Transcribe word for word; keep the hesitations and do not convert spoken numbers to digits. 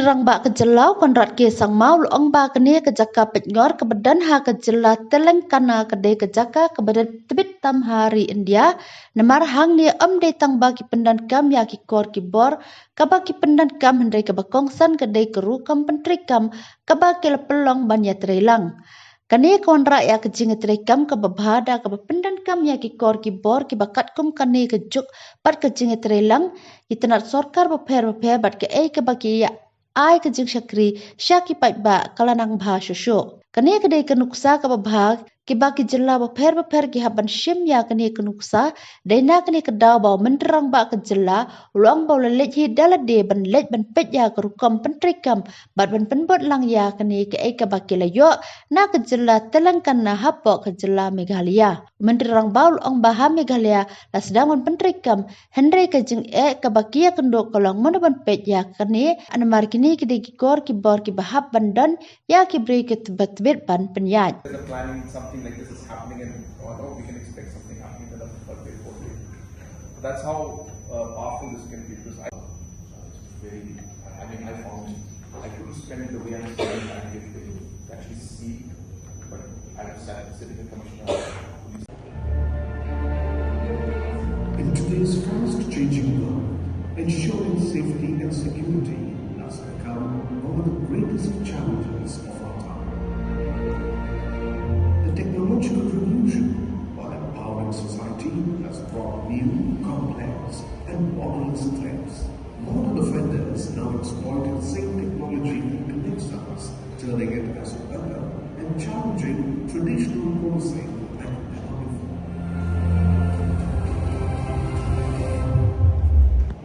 Rangbah ka jylla u Conrad K Sangma u la ong ba kane ka jaka peit ngor kaba don ha ka jylla Telangana ka dei ka jaka kaba don tbit tam ha ri India, namar hangne ym dei tang ba ki pyndonkam ïa ki kor ki bor kaba ki pyndonkam, hynrei kaba kongsan ka dei ka rukom pyntreikam kaba ki la pynlong ban ïatreilang. Kane ka wanrah ïa ka jingïatreikam kaba bha da kaba pyndonkam ïa ki kor ki bor kiba katkum kane ka juk bad ka jingïatreilang, ki tnat sorkar bapher bapher bad kaei kaba ki ïa ai ka jingshakri sha ki paidbah ka la nang bha shuh shuh. Kane ka dei ka nuksa kaba bha kiba ki jylla bapher bapher ki hap ban shim ïa kane ka nuksa. Dei na kane ka daw ba u Myntri Rangbah ka jylla u la ong ba u la leit hi da lade ban leit ban peit ïa ka rukom pyntreikam bad ban pynbud lang ïa kane kaei kaba ki la ïoh na ka jylla Telangana hapoh ka jylla Meghalaya. U Myntri Rangbah u la ong ba ha Meghalaya la sdang ban pyntreikam, hynrei ka jingeh kaba ki ïakynduh ka long mano ban peit ïa kane, namar kine ki dei ki kor ki bor kiba hap ban don ïa ki briew kiba tbit ban pynïaid. There's a planning, something like this is happening, and oh, no, we can expect something happening in the budget for it. That's how uh, powerful this can be. Because I, it's very, I mean, I found I couldn't spend the way I'm spending time with them to actually see, but I'm sat, sitting in commissioner. In today's fast changing world, ensuring safety and security has become one of the greatest challenges of our time. The technological revolution, while empowering society, has brought new, complex, and borderless threats.